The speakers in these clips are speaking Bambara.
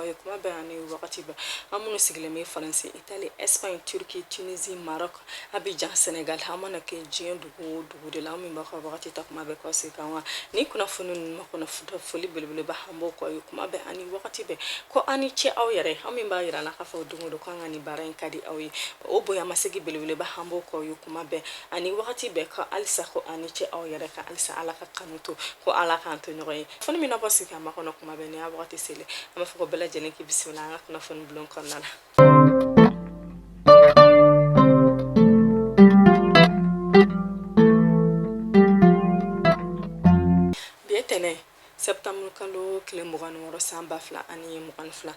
k'aw ye kuma bɛɛ ani wagati bɛɛ. An minnu sigilen bɛ Faransi, Italie, Espagne, Turquie, Tunisie, Maroc, Abidjan, Sénégal, an mana kɛ diɲɛ dugu o dugu de la, an min b'aw ka wagati ta kuma bɛɛ k'aw sigi k'an ka ni kunnafoni ninnu makɔnɔ. Foli belebeleba an b'o k'aw ye kuma bɛɛ ani wagati bɛɛ, ko aw ni ce aw yɛrɛ, an min b'a yira an na k'a fɔ don o don k'an ka nin baara in ka di aw ye. O bonyamasegin belebeleba an b'o k'aw ye kuma bɛɛ ani wagati bɛɛ, ko halisa ko aw ni ce aw yɛrɛ ka halisa Ala ka kanu to, ko Ala k'an to ɲɔgɔn ye. Kunnafoni min bɔ sigi a makɔnɔ kuma bɛɛ, ni y'a wagati selen, an b'a fɔ ko bɛɛ lajɛlen k'i bisimila an ka kunnafoni bulon kɔnɔna na. Bi ye tɛnɛ, septembre kalo tile 26, san 2022.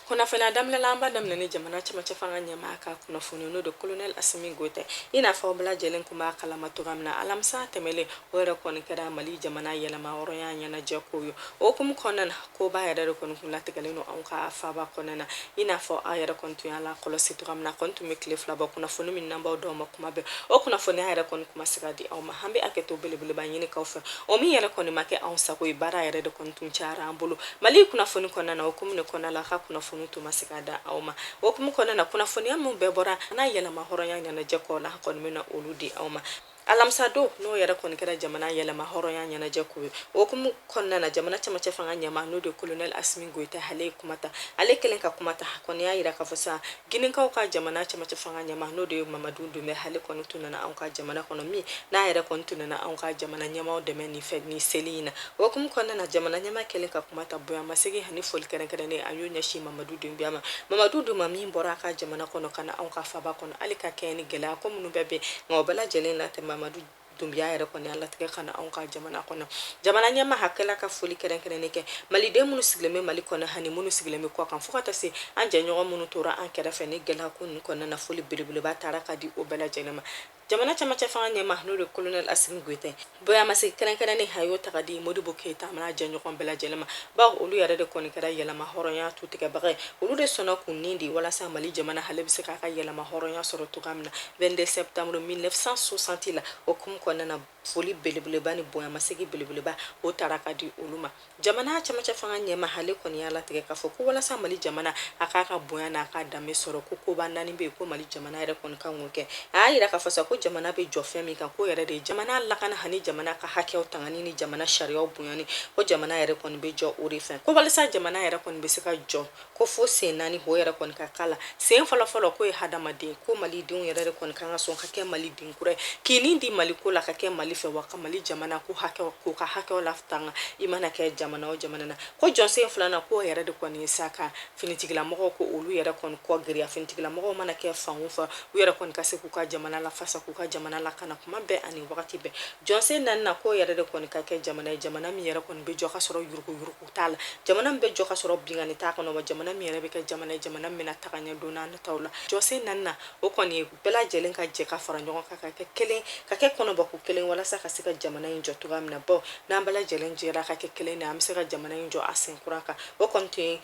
Kunnafoniya daminɛ la, an b'a daminɛ ni jamana cɛmancɛ fanga ɲɛmaa ka kunnafoni, n'o de colonel Asimi Goyita. I n'a fɔ aw bɛɛ lajɛlen kun b'a kalama cogoya min na, alamisa tɛmɛlen, o yɛrɛ kɔni kɛra Mali jamana yɛlɛma hɔrɔnya ɲɛnajɛ ko ye. O hukumu kɔnɔna na, koba yɛrɛ de kɔni kun latigɛlen don anw ka faaba kɔnɔna na. I n'a fɔ aw yɛrɛ kɔni tun y'a la kɔlɔsi cogoya min na, kɔni tun bɛ tile 2 bɔ, kunnafoni min n'an b'aw d'aw ma kuma bɛɛ, o kunnafoniya yɛrɛ kɔni kuma se ka di aw ma. An bɛ hakɛto belebeleba ɲini k'aw fɛ, o min yɛrɛ kɔni ma kɛ anw sago ye, baara yɛrɛ de kɔni tun cayara an bolo Mali kunnafoni kɔnɔna na. O hukumu de kɔnɔna la, ka kunnafoni tun ma se ka da aw ma. O hukumu kɔnɔna na, kunnafoniya min bɛɛ bɔra n'a yɛlɛma hɔrɔnya ɲɛnajɛ kɔ la, kɔni bɛna olu di aw ma alamisa don, n'o yɛrɛ kɔni kɛra jamana yɛlɛma hɔrɔnya ɲɛnajɛ ko ye. O hukumu kɔnɔna na, jamana cɛmancɛ fanga ɲɛmaa, n'o de colonel Asimi Goyita, ale ye kuma ta. Ale kɛlen ka kuma ta, kɔni y'a yira k'a fɔ sa, Ginekaw ka jamana cɛmancɛ fanga ɲɛmaa, n'o de ye Mamadu Dunbiya, ale kɔni tun nana anw ka jamana kɔnɔ, min n'a yɛrɛ kɔni tun nana anw ka jamana ɲɛmaaw dɛmɛ nin fɛ ni seli in na. O hukumu kɔnɔna na, jamana ɲɛmaa kɛlen ka kuma ta, bonyamasegin ani foli kɛrɛnkɛrɛnnen a y'o ɲɛsin Mamadu Dunbiya ma. Mamadu Dunbiya min bɔra a ka jamana kɔnɔ ka na anw ka faaba kɔnɔ, hali ka kɛɲɛ ni gɛlɛya ko minnu bɛɛ bɛ, nka o bɛɛ lajɛlen na tɛ, Mamadu Dunbiya yɛrɛ kɔni y'a latigɛ ka na anw ka jamana kɔnɔ. Jamana ɲɛmaa hakɛla ka foli kɛrɛnkɛrɛnnen kɛ maliden minnu sigilen bɛ Mali kɔnɔ ani minnu sigilen bɛ kɔ kan, fo ka taa se an jɛɲɔgɔn minnu tora an kɛrɛfɛ ni gɛlɛya ko ninnu kɔnɔna na. Foli belebeleba taara ka di o bɛɛ lajɛlen ma. Jamana cɛmancɛ fanga ɲɛmaa, n'o de colonel Asimi Goyita, bonyamasegin kɛrɛnkɛrɛnnen a y'o ta ka di Modibo Keyita n'a jɛɲɔgɔn bɛɛ lajɛlen ma, bawo olu yɛrɛ de kɔni kɛra yɛlɛma hɔrɔnya tutigɛbaga ye. Olu de sɔnna k'u ni di walasa Mali jamana ale bɛ se k'a ka yɛlɛma hɔrɔnya sɔrɔ cogoya min na 22 septembre 1960 la. O hukumu kɔnɔna na, foli belebeleba ni bonyamasegin belebeleba o taara ka di olu ma. Jamana cɛmancɛ fanga ɲɛmaa ale kɔni y'a latigɛ k'a fɔ ko walasa Mali jamana a k'a ka bonya n'a ka danbe sɔrɔ, ko koba naani bɛ yen ko Mali jamana yɛrɛ kɔni kan k'o kɛ. A y'a yira k'a fɔ sa ko jamana bɛ jɔ fɛn min kan, k'o yɛrɛ de ye jamana lakana ani jamana ka hakɛw tangani ni jamana sariyaw bonyani, ko jamana yɛrɛ kɔni bɛ jɔ o de fɛ. Ko walasa jamana yɛrɛ kɔni bɛ se ka jɔ, ko fo sen naani o yɛrɛ kɔni ka k'a la. Sen fɔlɔfɔlɔ, k'o ye hadamaden, ko malidenw yɛrɛ de kɔni kan ka sɔn ka kɛ maliden kura ye, k'i ni di Mali ko la, ka kɛ Mali fɛ, wa ka Mali jamana ko hakɛw, k'o ka hakɛw latanga i mana kɛ jamana o jamana na. Ko jɔsen filanan, k'o yɛrɛ de kɔni ye sa ka finitigilamɔgɔw, ko olu yɛrɛ kɔni kɔ giriya. Finitigilamɔgɔw mana kɛ fan o fan, u yɛrɛ kɔni ka se k'u ka jamana lafasa, k'u ka jamana lakana kuma bɛɛ ani wagati bɛɛ. Jɔsen naaninan, k'o yɛrɛ de kɔni ka kɛ jamana ye, jamana min yɛrɛ kɔni bɛ jɔ ka sɔrɔ yuruguyurugu t'a la, jamana min bɛ jɔ ka sɔrɔ binkanni t'a kɔnɔ, wa jamana min yɛrɛ bɛ kɛ jamana ye, jamana min bɛna taga ɲɛ don n'a nataw la. Jɔsen naaninan, o kɔni ye bɛɛ lajɛlen ka jɛ ka fara ɲɔgɔn kan, ka kɛ kelen, ka kɛ kɔnɔbɔko kelen, walasa ka se ka jamana in jɔ cogoya min na. Bawo n'an bɛɛ lajɛlen jɛra ka kɛ kelen de, an bɛ se ka jamana in jɔ a sen kura kan. O kɔni tun ye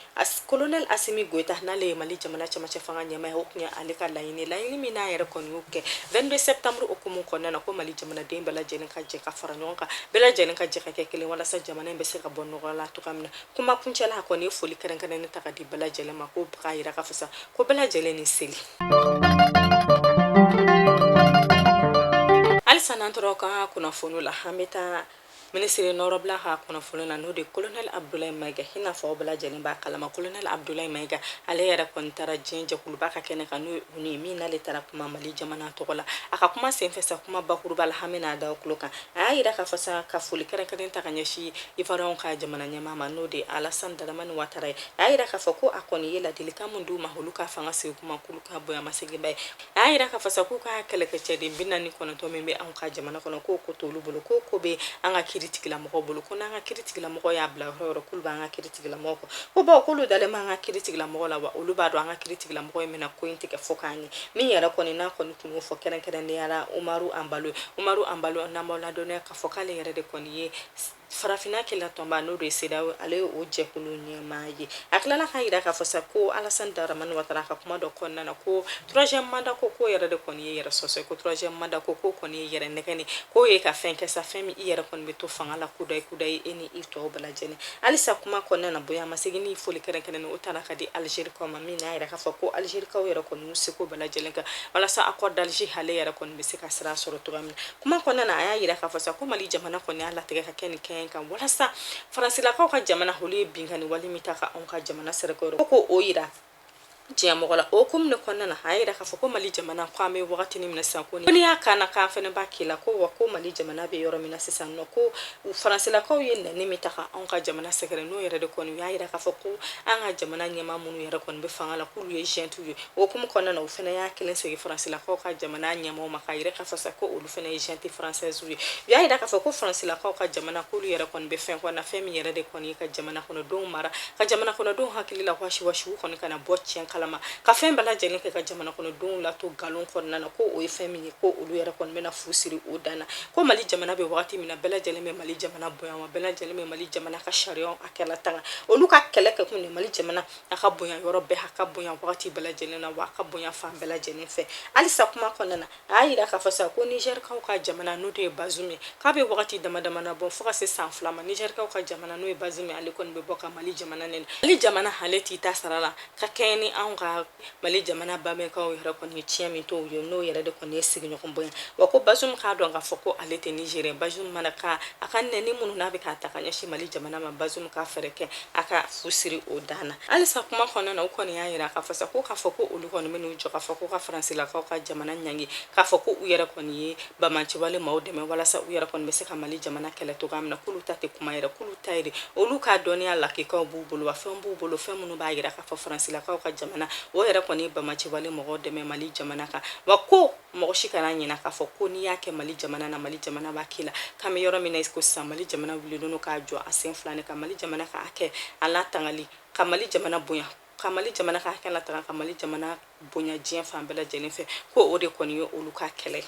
colonel Asimi Goyita, n'ale ye Mali jamana cɛmancɛ fanga ɲɛmaa ye, o tun ye ale ka laɲini, laɲini min n'a yɛrɛ kɔni y'o kɛ 22 septembre hukumu kɔnɔna na, ko Mali jamanaden bɛɛ lajɛlen ka jɛ ka fara ɲɔgɔn kan, bɛɛ lajɛlen ka jɛ ka kɛ kelen, walasa jamana in bɛ se ka bɔ nɔgɔ la cogoya min na. Kuma kuncɛ la, a kɔni ye foli kɛrɛnkɛrɛnnen ta ka di bɛɛ lajɛlen ma, ko k'a yira k'a fɔ sa ko bɛɛ lajɛlen ni seli. Halisa n'an tora ka kunnafoniw la, an bɛ taa minisiri nɔrɔbila ka kunnafoni na, n'o de colonel Abdoulaye Maïga. I n'a fɔ aw bɛɛ lajɛlen b'a kalama, colonel Abdoulaye Maïga, ale yɛrɛ kɔni taara diɲɛ jɛkuluba ka kɛnɛ kan, n'o ye ONU ye, min n'ale taara kuma Mali jamana tɔgɔ la. A ka kuma senfɛ sa, kuma bakuruba la, an bɛna da aw tulo kan. A y'a yira k'a fɔ sa ka foli kɛrɛnkɛrɛn ta ka ɲɛsin Ivoiriyɛnw ka jamana ɲɛmaa ma, n'o de ye Alassane Dramane Ouattara ye. A y'a yira k'a fɔ ko a kɔni ye ladilikan min d'u ma, olu ka fanga sigi kuma, k'olu ka bonyamasegin ye. A y'a yira k'a fɔ sa k'u ka kɛlɛkɛcɛden 49 min bɛ anw ka jamana kɔnɔ, k'o ko t'olu bolo, k'o ko bɛ an ka kiiri tigilamɔgɔw bolo, ko n'an ka kiiri tigilamɔgɔ y'a bila yɔrɔ yɔrɔ, k'olu b'an ka kiiri tigilamɔgɔ kɔ, ko bawo k'olu dalen b'an ka kiiri tigilamɔgɔ la, wa olu b'a dɔn an ka kiiri tigilamɔgɔ in bɛna ko in tigɛ fo k'a ɲɛ. Min yɛrɛ kɔni n'a kɔni tun y'o fɔ kɛrɛnkɛrɛnnenya la, Umaru Anbalo. Umaru Anbalo, n'an b'aw ladɔnniya k'a fɔ k'ale yɛrɛ de kɔni ye Farafinna kelenya tɔnba n'o de ye CEDEAO, ale ye o jɛkulu ɲɛmaa ye. A tilala k'a yira k'a fɔ sa ko Alassane Dramane Ouattara ka kuma dɔ kɔnɔna na ko troisième mandat ko ko yɛrɛ de kɔni ye yɛrɛ sɔsɔ, ko troisième mandat ko ko kɔni ye yɛrɛ nɛgɛn, k'o ye ka fɛn kɛ sa, fɛn min i yɛrɛ kɔni bɛ to fanga la kudayi kudayi, e ni i tɔw bɛɛ lajɛlen. Halisa kuma kɔnɔna na, bonyamasegin ni foli kɛrɛnkɛrɛnnen o taara ka di Algérikaw ma, min y'a yira k'a fɔ ko Algérikaw yɛrɛ kɔni y'u seko bɛɛ lajɛlen kɛ walasa accord d'Alger ale yɛrɛ kɔni bɛ se ka sira sɔrɔ cogoya min na. Kuma kɔnɔna na, a y'a yira k'a fɔ sa ko Mali jamana kɔni y'a latigɛ ka kɛ nin kɛɲɛ kan walasa Faransilakaw ka jamana olu ye binkanni wale min ta ka anw ka jamana sɛrɛkɛ ko o yira diɲɛ mɔgɔ la. O hukumu de kɔnɔna na, a y'a yira k'a fɔ ko Mali jamana ko an bɛ wagati min na sisan, ko n'i y'a k'an na k'an fɛnɛ b'a k'i la, ko wa ko Mali jamana bɛ yɔrɔ min na sisan nɔ, ko Faransilakaw ye nɛni min ta ka anw ka jamana sɛgɛrɛ, n'o yɛrɛ de kɔni u y'a yira k'a fɔ ko an ka jamana ɲɛmaa minnu yɛrɛ kɔni bɛ fanga la, k'olu ye junte ye. O hukumu kɔnɔna na, u fana y'a kelen segin Faransilakaw ka jamana ɲɛmaaw ma k'a yira k'a fɔ sa ko olu fana ye junte française ye. U y'a yira k'a fɔ ko Faransilakaw ka jamana k'olu yɛrɛ kɔni bɛ fɛn kɔnɔ na, fɛn min yɛrɛ de kɔni ye ka jamana kɔnɔdenw mara, ka jamana kɔnɔdenw hakili la wasi wasi, u kɔni kana bɔ tiɲɛ kalama, ka fɛn bɛɛ lajɛlen kɛ ka jamana kɔnɔdenw lato nkalon kɔnɔna na, ko o ye fɛn min ye ko olu yɛrɛ kɔni bɛna fu siri o dan na. Ko Mali jamana bɛ wagati min na, bɛɛ lajɛlen bɛ Mali jamana bonya, wa bɛɛ lajɛlen bɛ Mali jamana ka sariyaw hakɛla tanga. Olu ka kɛlɛ kɛ kun de Mali jamana a ka bonya yɔrɔ bɛɛ, a ka bonya wagati bɛɛ lajɛlen na, wa a ka bonya fan bɛɛ lajɛlen fɛ. Halisa kuma kɔnɔna na, a y'a yira k'a fɔ sa ko Nizɛrikaw ka jamana n'o de ye Bazoum ye, k'a bɛ wagati dama dama na bɔ fo ka se san 2 ma, Nizɛrikaw ka jamana n'o ye Bazoum ye, ale kɔni bɛ bɔ ka Mali jamana nɛni. Mali jamana ale t'i ta sara la ka kɛɲɛ ni anw ka Mali jamana bamɛkaw yɛrɛ kɔni ye tiɲɛ min to u ye, n'o yɛrɛ de kɔni ye sigiɲɔgɔn bonya. Wa ko Bazoum k'a dɔn k'a fɔ ko ale tɛ Nizɛri ye. Bazoum mana ka a ka nɛni minnu n'a bɛ k'a ta ka ɲɛsin Mali jamana ma, Bazoum k'a fɛɛrɛ kɛ a ka fu siri o dan na. Halisa kuma kɔnɔna na, u kɔni y'a yira k'a fɔ sa ko k'a fɔ ko olu kɔni bɛn'u jɔ k'a fɔ ko ka Faransilakaw ka jamana ɲangi, k'a fɔ ko u yɛrɛ kɔni ye banbaanciwale maaw dɛmɛ walasa u yɛrɛ kɔni bɛ se ka Mali jamana kɛlɛ cogoya min na, k'olu ta tɛ kuma yɛrɛ, k'olu ta yɛrɛ olu ka dɔnniya lakikaw b'u bolo, wa fɛn b'u bolo, fɛn minnu b'a yira k'a fɔ Faransilakaw ka jamana o yɛrɛ kɔni ye banbaanciwale mɔgɔw dɛmɛ Mali jamana kan. Wa ko mɔgɔ si kana ɲina k'a fɔ ko n'i y'a kɛ Mali jamana na, Mali jamana b'a k'i la. K'an bɛ yɔrɔ min na ko sisan, Mali jamana wulilen don k'a jɔ a sen fila ne ka Mali jamana ka hakɛ a latangali, ka Mali jamana bonya, ka Mali jamana ka hakɛ latanga, ka Mali jamana bonya diɲɛ fan bɛɛ lajɛlen fɛ, ko o de kɔni ye olu ka kɛlɛ.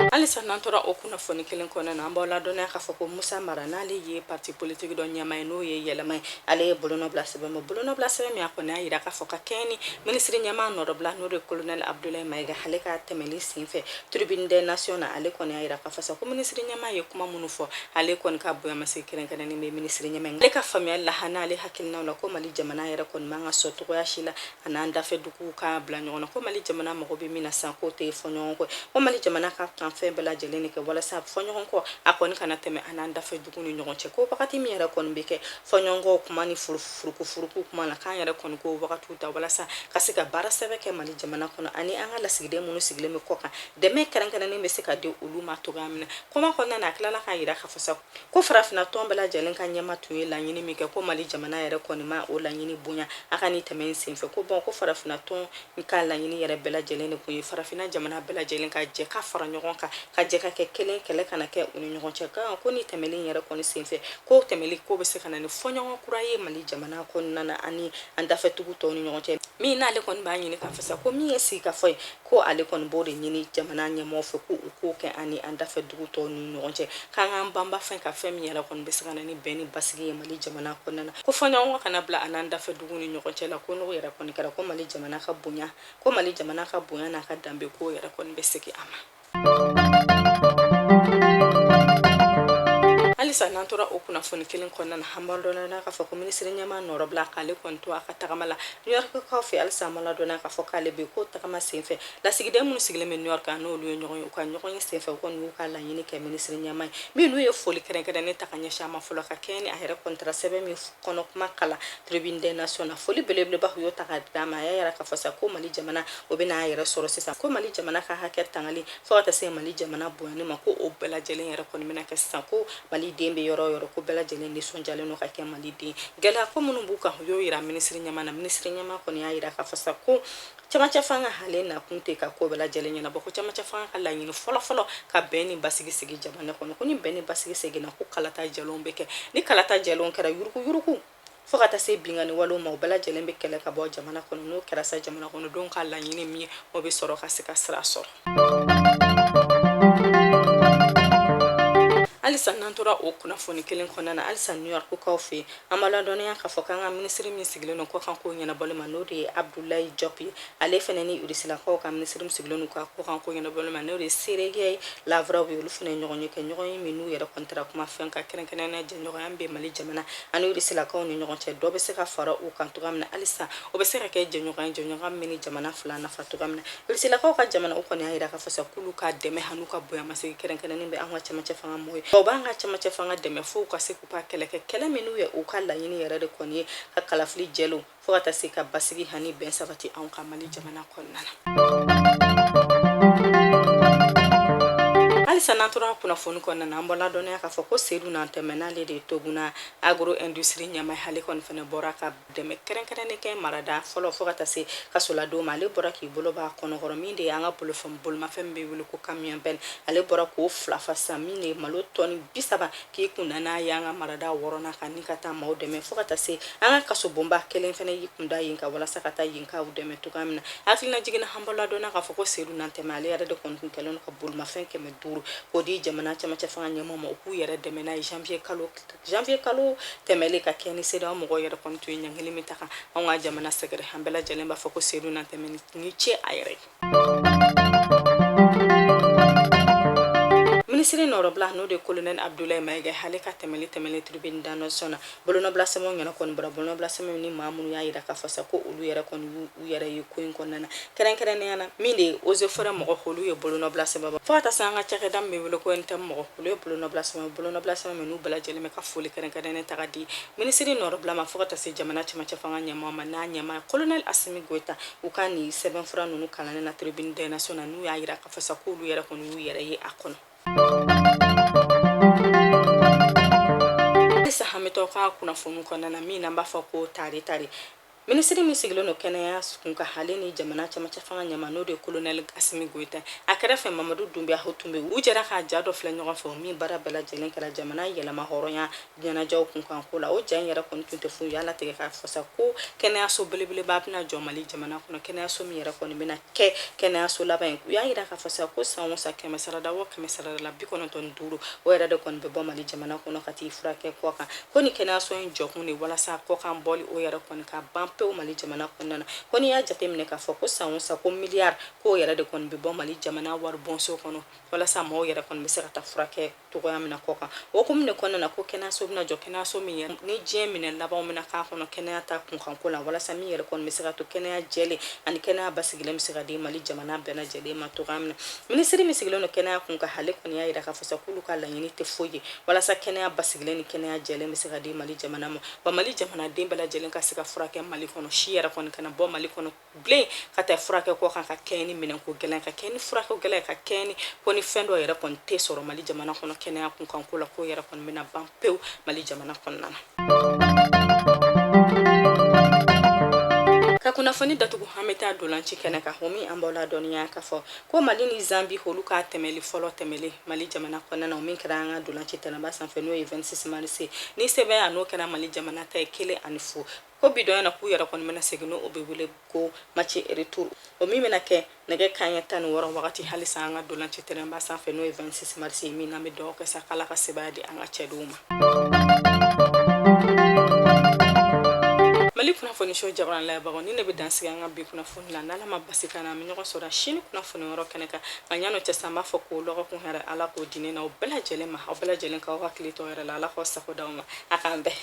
Halisa n'an tora o kunnafoni kelen kɔnɔna na, an b'aw ladɔnniya k'a fɔ ko Musa Mara, n'ale ye parti politique dɔ ɲɛmaa ye, n'o ye Yɛlɛma ye, ale ye bolonɔbila sɛbɛn bɔ. Bolonɔbila sɛbɛn min a kɔni y'a yira k'a fɔ ka kɛɲɛ ni minisiri ɲɛmaa nɔrɔbila, n'o de colonel Abdoulaye Maïga, ale ka tɛmɛli senfɛ Tribune des Nations na, ale kɔni y'a yira k'a fɔ sa ko minisiri ɲɛmaa ye kuma minnu fɔ, ale kɔni ka bonyamasegin kɛrɛnkɛrɛnnen bɛ minisiri ɲɛmaa ale ka faamuyali la, n'ale hakilinaw la, ko Mali jamana yɛrɛ kɔni man ka sɔn cogoya si la a n'an dafɛ duguw ka bila ɲɔgɔn na, ko Mali jamana mago bɛ min na sisan k'o tɛ fɔ ɲɔgɔn kɔ, ko Mali jamana ka kan fɛn bɛɛ lajɛlen de kɛ walasa fɔ ɲɔgɔn kɔ a kɔni kana tɛmɛ a n'an dafɛ dugu ni ɲɔgɔn cɛ, ko wagati min yɛrɛ kɔni bɛ kɛ fɔ ɲɔgɔn kɔ kuma ni furukufuruku kuma la, k'an yɛrɛ kɔni k'o wagatiw ta walasa ka se ka baara sɛbɛ kɛ Mali jamana kɔnɔ, ani an ka lasigiden minnu sigilen bɛ kɔ kan, dɛmɛ kɛrɛnkɛrɛnnen bɛ se ka di olu ma cogoya min na. Kuma kɔnɔna na, a tilala k'a yira k'a fɔ sa ko farafinna tɔn bɛɛ lajɛlen ka ɲɛmaa tun ye laɲini min kɛ, ko Mali jamana yɛrɛ kɔni ma o laɲini bonya a ka ni tɛmɛ in senfɛ, ko bɔn ko farafinna tɔn ka laɲini yɛrɛ bɛɛ lajɛlen de kun ye farafinna jamana bɛɛ lajɛlen ka jɛ ka fara ɲɔgɔn kan, ka jɛ ka kɛ kelen, kɛlɛ kana kɛ u ni ɲɔgɔn cɛ kan, ko ni tɛmɛli yɛrɛ kɔni senfɛ, ko tɛmɛli ko bɛ se ka na ni fɔɲɔgɔn kura ye Mali jamana kɔnɔna na ani an dafɛtugu tɔw ni ɲɔgɔn cɛ. Min n'ale kɔni b'a ɲini k'a fɔ sa ko min ye sigikafɔ ye, ko ale kɔni b'o de ɲini jamana ɲɛmɔgɔ fɛ, ko u k'o kɛ ani an dafɛ dugu tɔw ni ɲɔgɔn cɛ, k'an k'an banba fɛn ka fɛn min yɛrɛ kɔni bɛ se ka na ni bɛn ni basigi ye Mali jamana kɔnɔna na, ko fɔɲɔgɔnkɔ kana bila a n'an dafɛ dugu ni ɲɔgɔn cɛ la, ko n'o yɛrɛ kɔni kɛra, ko Mali jamana ka bonya, ko Mali jamana ka bonya n'a ka danbe ko yɛrɛ kɔni bɛ segin a ma. Halisa n'an tora o kunnafoni kelen kɔnɔna na, an b'a dɔn k'a fɔ ko minisiri ɲɛmaa nɔrɔbila k'ale kɔni to a ka tagama la New York kaw fɛ. Halisa an b'a ladɔnniya k'a fɔ k'ale bɛ ko tagama senfɛ, lasigiden minnu sigilen bɛ New York, n'olu ye ɲɔgɔn ye, u ka ɲɔgɔn ye senfɛ, u kɔni y'u ka laɲini kɛ minisiri ɲɛmaa ye, min n'u ye foli kɛrɛnkɛrɛnnen ta ka ɲɛsin a ma fɔlɔ, ka kɛɲɛ ni a yɛrɛ kɔni taara sɛbɛn min kɔnɔ kuma kalan Tribune des Nations na. Foli belebeleba u y'o ta ka d'a ma. A y'a yira k'a fɔ sa ko Mali jamana o bɛna a yɛrɛ sɔrɔ sisan, ko Mali jamana ka hakɛ tangali fo ka taa se Mali jamana bonyani ma, ko o bɛɛ lajɛlen yɛrɛ kɔni bɛna kɛ sisan, ko Mali den bɛ yɔrɔ o yɔrɔ, ko bɛɛ lajɛlen nisɔndiyalen don ka kɛ Mali den. Gɛlɛya ko minnu b'u kan, u y'o yira minisiri ɲɛmaa na. Minisiri ɲɛmaa kɔni y'a yira k'a fɔ sa ko cɛmancɛ fanga ale nakun tɛ ka ko bɛɛ lajɛlen ɲɛnabɔ, ko cɛmancɛ fanga ka laɲini fɔlɔfɔlɔ ka bɛn ni basigi sigi jamana kɔnɔ, ko ni bɛn ni basigi seginna, ko kalata jɛlenw bɛ kɛ, ni kalata jɛlenw kɛra, yuruguyurugu fo ka taa se binkanni walew ma, o bɛɛ lajɛlen bɛ kɛlɛ ka bɔ jamana kɔnɔ. N'o kɛra sa, jamana kɔnɔdenw ka laɲini min ye, o bɛ sɔrɔ ka se ka sira sɔrɔ. Halisa n'an tora o kunnafoni kelen kɔnɔna na, halisa New York kaw fɛ yen, an b'a ladɔnniya k'a fɔ k'an ka minisiri min sigilen don kɔkanko ɲɛnabɔli ma, n'o de ye Abdoulaye Diop ye, ale fana ni Rusilakaw ka minisiri min sigilen don ka kɔkanko ɲɛnabɔli ma, n'o de ye Sergei Lavrov ye, olu fana ye ɲɔgɔn ye kɛ, ɲɔgɔn ye min n'u yɛrɛ kɔni taara kuma fɛn kan, kɛrɛnkɛrɛnnenya jɛɲɔgɔnya min bɛ Mali jamana ani Rusilakaw ni ɲɔgɔn cɛ, dɔ bɛ se ka fara u kan cogoya min na, halisa o bɛ se ka kɛ jɛɲɔgɔnya, jɛɲɔgɔnya min ni jamana fila nafa cogoya min na. Rusilakaw ka jamana, u kɔni y'a jira k'a fɔ sa k'olu ka dɛmɛ an'u ka bonyamasegin kɛrɛnkɛrɛnnen bɛ an ka cɛmancɛ fanga mɔgɔw ye, u b'an ka cɛmancɛ fanga dɛmɛ fo u ka se k'u ka kɛlɛ kɛ, kɛlɛ minnu ye u ka laɲini yɛrɛ de kɔni ye ka kalafili jɛlenw fo ka taa se ka basigi ani bɛn sabati anw ka Mali jamana kɔnɔna na. Halisa n'an tora kunnafoni kɔnɔna na, an b'aw ladɔnniya k'a fɔ ko Seydou Nantɛmɛ, n'ale de ye Toguna agro industrie ɲɛmaa ye, ale kɔni fana bɔra ka dɛmɛ kɛrɛnkɛrɛnnen kɛ marada fɔlɔ fo ka taa se kasoladenw ma. Ale bɔra k'i bolo b'a kɔnɔkɔrɔ, min de ye an ka bolomafɛn min bɛ wele ko camion benne, ale bɔra k'o fila fa sisan, min de ye malo tɔni 30, k'i kunda n'a ye an ka marada wɔɔrɔnan kan ni ka taa maaw dɛmɛ, fo ka taa se an ka kasobonba kelen fana y'i kunda yen kan walasa ka taa yenkaw dɛmɛ cogoya min na. Hakilina jiginna, an b'aw ladɔnniya k'a fɔ ko Seydou Nantɛmɛ, ale yɛrɛ de kɔni tun kɛlen don ka bolimafɛn 500 k'o di jamana cɛmancɛ fanga ɲɛmaaw ma, u k'u yɛrɛ dɛmɛ n'a ye janvier kalo tɛmɛlen, ka kɛ ni CEDEAO mɔgɔw yɛrɛ kɔni tun ye ɲangili min ta kan anw ka jamana sɛgɛrɛ. An bɛɛ lajɛlen b'a fɔ ko Seydou Nantɛmɛ ni ce a yɛrɛ ye. Minisiri nɔrɔbila, n'o de ye colonel Abdoulaye Maïga, ale ka tɛmɛli tɛmɛlen tribune des nations na, bolonɔbila sɛbɛnw yɛrɛ kɔni bɔra, bolonɔbila sɛbɛnw ni maa minnu y'a jira k'a fɔ sa ko olu yɛrɛ kɔni y'u yɛrɛ ye ko in kɔnɔna na, kɛrɛnkɛrɛnnenya na min de ye eaux et forêts mɔgɔ, olu ye bolonɔbila sɛbɛn, fo ka taa se an ka cakɛda min bɛ wele ko UNTM mɔgɔ, olu ye bolonɔbila sɛbɛn, bolonɔbila sɛbɛn minnu bɛɛ lajɛlen bɛ ka foli kɛrɛnkɛrɛnnen ta ka di minisiri nɔrɔbila ma, fo ka taa se jamana cɛmancɛ fanga ɲɛmaa ma, n'a ɲɛmaa colonel Assimi Goïta. U ka nin sɛbɛnfura ninnu kalannen na tribune des nations na, n'u y'a jira k'a fɔ sa k'olu yɛrɛ kɔni y'u yɛrɛ ye a kɔnɔ. Halisa an bɛ to ka kunnafoni kɔnɔna na, min n'an b'a fɔ ko tare tare, minisiri min sigilen don kɛnɛya kun kan, ale ni jamana cɛmancɛ fanga ɲɛmaa, n'o de ye colonel Assimi Goïta, a kɛrɛfɛ Mamadu Dunbiya, o tun bɛ. U jɛra ka ja dɔ filɛ ɲɔgɔn fɛ, min baara bɛɛ lajɛlen kɛra jamana yɛlɛma hɔrɔnya ɲɛnajɛw kunkan ko la. O ja in yɛrɛ kɔni tun tɛ foyi, u y'a latigɛ k'a fɔ sa ko kɛnɛyaso belebeleba bɛna jɔ Mali jamana kɔnɔ, kɛnɛyaso min yɛrɛ kɔni bɛna kɛ kɛnɛyaso laban ye. U y'a jira k'a fɔ sa ko san o san, kɛmɛ sarada o kɛmɛ sarada la, 95, o yɛrɛ de kɔni bɛ bɔ Mali jamana kɔnɔ ka t'i furakɛ kɔ kan. Ko ni kɛnɛyaso in jɔkun de walasa kɔkan bɔli, o yɛrɛ kɔni ka ban pewu Mali jamana kɔnɔna na. Ko n'i y'a jateminɛ k'a fɔ ko san o san, ko miliyari k'o yɛrɛ de kɔni bɛ bɔ Mali jamana waribonso kɔnɔ walasa maaw yɛrɛ kɔni bɛ se ka taa furakɛ cogoya min na kɔ kan. O hukumu de kɔnɔna na, ko kɛnɛyaso bɛna jɔ, kɛnɛyaso min yɛrɛ ni diɲɛ minɛ labanw bɛna k'a kɔnɔ kɛnɛya ta kunkanko la, walasa min yɛrɛ kɔni bɛ se ka to kɛnɛya jɛlen ani kɛnɛya basigilen bɛ se ka di Mali jamana bɛɛ lajɛlen ma cogoya min na. Minisiri min sigilen don kɛnɛya kun kan, ale kɔni y'a jira k'a fɔ sa k'olu ka laɲini tɛ foyi ye walasa kɛnɛya basigilen ni kɛnɛya jɛlen bɛ se ka di Mali jamana ma, wa Mali jamanaden bɛɛ lajɛlen ka se ka furakɛ Mali kɔnɔ, si yɛrɛ kɔni kana bɔ Mali kɔnɔ bilen ka taa furakɛ kɔ kan, ka kɛ ni minɛnko gɛlɛn, ka kɛ ni furakɛ gɛlɛn, ka kɛ ni ko ni fɛn dɔ yɛrɛ kɔni tɛ sɔrɔ Mali jamana kɔnɔ kɛnɛya kunkanko la, ko yɛrɛ kɔni bɛna ban pewu Mali jamana kɔnɔna na. Ka kunnafoni datugu, an bɛ taa dolanci kɛnɛ kan, o min an b'aw ladɔnniya k'a fɔ ko Mali ni Zambi, olu ka tɛmɛli fɔlɔ tɛmɛlen Mali jamana kɔnɔna na, o min kɛra an ka dolanci tɛnɛba sanfɛ, n'o ye 26 mars, ni sɛbɛn a n'o kɛra Mali jamana ta ye 1-0. Ko bi dɔ na, k'u yɛrɛ kɔni bɛna segin, n'o bɛ wele ko match retour, o min bɛna kɛ nɛgɛ kanɲɛ 16 wagati, halisa an ka dolanci tɛnɛba sanfɛ, n'o ye 26 mars ye, min n'an bɛ dugawu kɛ sa k'Ala ka sebaaya di an ka cɛdenw ma. Mali kunnafoni so jabaran layɛbagaw, ni ne bɛ dan sigi an ka bi kunnafoni la. N'Ala ma basi k'an na, an bɛ ɲɔgɔn sɔrɔ sini kunnafoni yɔrɔ kɛnɛ kan. Nka yan'o cɛ sa, an b'a fɔ ko lɔgɔkun hɛrɛ, Ala k'o di ne n'aw bɛɛ lajɛlen ma. Aw bɛɛ lajɛlen k'aw hakili to aw yɛrɛ la. Ala k'aw sago d'aw ma. A k'an bɛn.